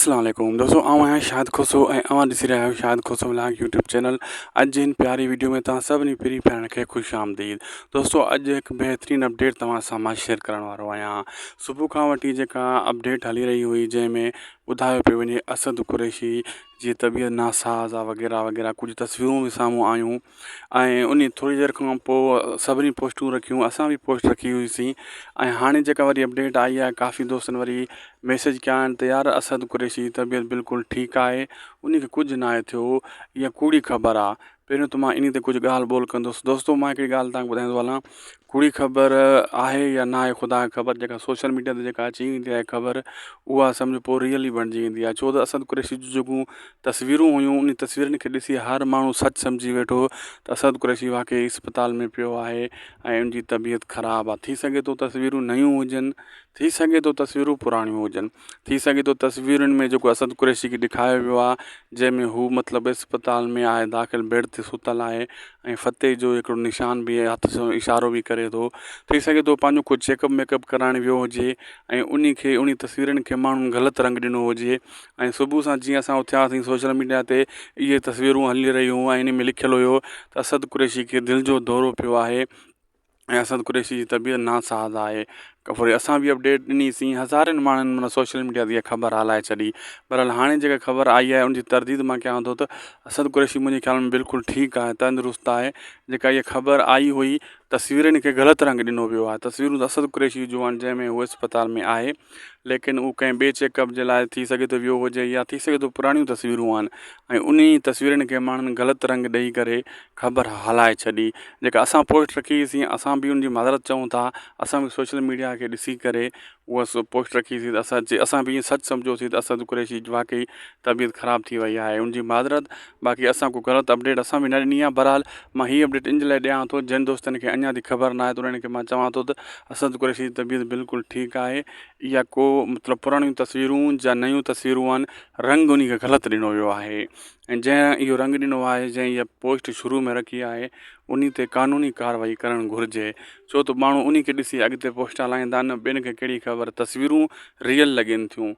السلام عليڪم دوستو آئون آهيان شاهد کوسو ۽ اوهان ڏسي رهيا آهيو Shahid Khoso vlog YouTube channel اڄ جي هن پياري ويڊيو ۾ توهان سڀني پرين پيارن کي خوش آمديد دوستو اڄ هڪ بهترين اپڊيٽ توهان سان مان شيئر ڪرڻ وارو آهيان صبح کان وٺي جيڪا اپڊيٽ هلي رهي هئي جنهن ۾ ٻڌايو پيو وڃي اسد قريشي جي طبيعت ناساز آهي وغيره وغيره ڪجهه تصويرون به سامهون آيون ۽ انهي ٿوري دير کان پوء سڀني پوسٽون رکيون اسان به پوسٽ رکي هئي سين ۽ هاڻي جيڪا وري اپڊيٽ آئي آهي ڪافي دوستن وري ميسيج ڪيا آهن ته يار اسد قريشي جي طبيعت بلڪل ٺيڪ آهي انهي کي ڪجهه ناهي ٿيو اها ڪوڙي خبر آهي پهريون ته مان انهي تي ڪجهه ڳالهه ٻولهه ڪندس دوستو مان هڪڙي ڳالهه توهان کي ٻڌائيندو هلان ڪوڙي خبر آهي يا ناهي خدا کي خبر جيڪا سوشل ميڊيا تي جيڪا اچي ويندي آهي خبر اها سمجهو پوء ريئل ئي بڻجي ويندي آهي ڇو ته اسد قريشي جون جيڪو تصويرون هيون ان تصويرن کي ڏسي هر ماڻهو سچ سمجهي ويٺو ته اسد قريشي واقعي اسپتال ۾ پيو آهي ۽ ان جي طبيعت خراب آهي ٿي سگهي ٿو تصويرون نيون هجن ٿي سگهي ٿو تصويرون پراڻيون هجن ٿي سگهي ٿو تصويرن ۾ جيڪو اسد قريشي کي ڏيکاريو ويو آهي جنهن ۾ هو مطلب اسپتال ۾ آهي داخل بيڊ تي ستل آهي ۽ فتح جو هڪڙو نشان به هٿ سان اشارو به ڪري ٿو ٿي سگهي ٿو پنهنجو ڪو چيڪ اپ ميڪ اپ ڪرائڻ ويو هجي ۽ انهي کي انهي تصويرن کي ماڻهن غلط رنگ ڏنو هجي ۽ صبح سان جيئن اسان اٿياسين سوشل ميڊيا تي اهي تصويرون هلي رهيون هيون ۽ انهي ۾ لکيل هيو ته اسد قريشي کي دل جو دورو پيو آهي ۽ اسد قريشي جي طبيعت ناساز آهي وري اسان به اپڊيٽ ڏني سين هزارين ماڻهن معنيٰ سوشل ميڊيا تي اها خبر هلائي ڇڏي بهرحال هاڻي جيڪا خبر آئي آهي ان جي ترديد مان ڪيان ٿو ته اسد قريشي منهنجي خيال ۾ بلڪل ٺيڪ آهي تندرست آهي جيڪا اها خبر آئي هئي تصويرن کي غلط رنگ ڏنو ويو آهي تصويرون ته اسد قريشي جون آهن جنهن ۾ هو اسپتال ۾ آهي ليڪن اهو ڪنهن ٻئي چيڪ اپ جي لاء ٿي سگهي ٿو ويو هجي يا ٿي سگهي ٿو پراڻيون تصويرون آهن ۽ انهي تصويرن کي ماڻهن غلط رنگ ڏئي ڪري خبر هلائي ڇڏي جيڪا اسان پوسٽ رکي سين اسان به ان جي معذرت چئون ٿا اسان به سوشل ميڊيا کي ڏسي ڪري اها پوسٽ رکي سين ته اسان اسان به ائين سچ سمجهيو سين ته اسد قريشي جي واقعي طبيعت خراب ٿي وئي آهي ان جي معذرت باقي اسان ڪو غلط اپڊيٽ اسان به نه ڏني آهي بهرحال مان هي اپڊيٽ ان جي لاء ڏيان ٿو جن دوستن کي اڃا تائين خبر ناهي ته انهن کي مان چوان ٿو ته اسد قريشي جي طبيعت بلڪل ٺيڪ آهي اها ڪو مطلب پراڻيون تصويرون جا نيون تصويرون آهن رنگ انهي کي غلط ڏنو ويو آهي ۽ جنهن اهو رنگ ڏنو آهي جنهن اها پوسٽ شروع ۾ رکي آهي انهي تي قانوني ڪارروائي ڪرڻ گهرجي ڇو ته ماڻهو انهي کي ڏسي اڳتي پوسٽ هلائيندا نه ٻين کي ڪهڙي خبر تصويرون ريئل لڳن ٿيون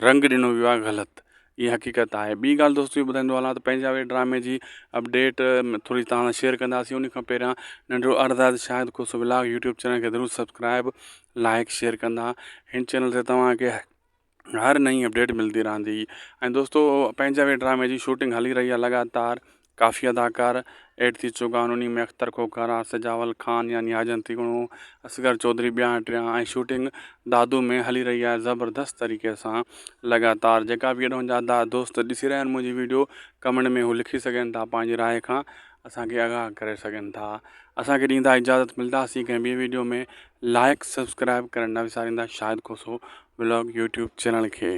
رنگ ڏنو ويو آهي غلط اها حقيقت آهي ٻي ڳالهه دوستو اهو ٻڌائيندو هلان ته پنهنجا وي ڊرامي جي اپڊيٽ ٿوري توهان سان شيئر ڪنداسين ان کان پهريان ننڍڙو عرض آهي ته Shahid Khoso vlog YouTube channel کي ضرور سبسڪرائب لائڪ شيئر ڪندا هن چينل تي توهان کي هر نئين اپڊيٽ ملندي رهندي ۽ دوستو پنهنجا وي ڊرامي جي شوٽنگ هلي رهي آهي لڳاتار ڪافي اداڪار ايڊ ٿي چڪا آهن انهي ۾ اختر کوکر آ سجاول خان يعني حاجن تيغڻو اصغر چوڌري ٻيا ٽيا ۽ شوٽنگ دادو ۾ هلي رهي آهي زبردست طريقي سان لڳاتار جيڪا به اهڙا جا دوست ڏسي رهيا آهن منهنجي ويڊيو ڪمينٽ ۾ هو لکي سگهن ٿا پنهنجي راء کان اسان کي آگاهه ڪري سگهن ٿا اسان کي ڏيندا اجازت ملداسين ڪنهن ٻي ويڊيو ۾ لائڪ سبسڪرائب ڪرڻ نه وساريندا Shahid Khoso vlog YouTube channel کي.